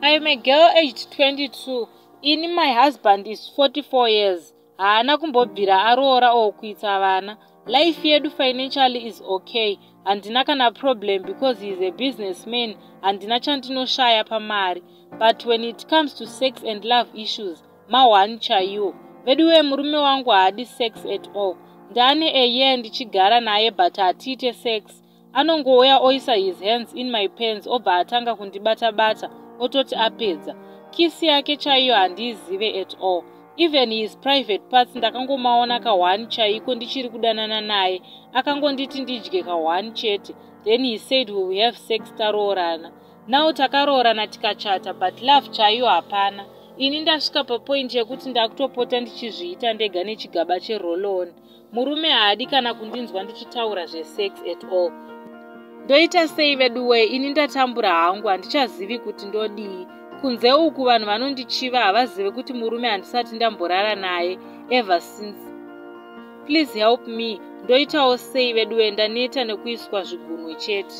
I am a girl aged 22. Ini my husband is 44 years. Haana kumbobvira aroora or kuita vana. Life yedu financially is okay. Handina kana problem because he is a businessman. Handina chandinoshaya pamari. But when it comes to sex and love issues, ma1 chaiwo. Veduwe, murume wangu haadi sex at all. Ndane a year ndichigara naye, but hatiite sex. Anongouya oisa his hands in my pants, obva atanga kundibata-bata, ototi apedza. Kiss yake chaiyo handiizive at all. Even his private parts ndakangomaona ka1 chaiko ndichiri kudanana naye. Akangonditi ndidye ka1 chete. Then he said we will have sex taroorana. Now takaroorana, tikachata, but love chaiyo hapana. Ini ndasvika papoint yekuti ndakutopota ndichizviita ndega nechigaba cheroll-on. Murume haadi kana kundinzwa ndichitaura zvesex at all. Ndoita sei veduwe? Ini ndatambura hangu, handichazivi kuti ndodii. Kunze uku vanhu vanondichiva, havazivi kuti murume handisati ndamborara naye ever since. Please help me, ndoitawo sei veduwe? Ndaneta nekuiswa zvigunwe chete.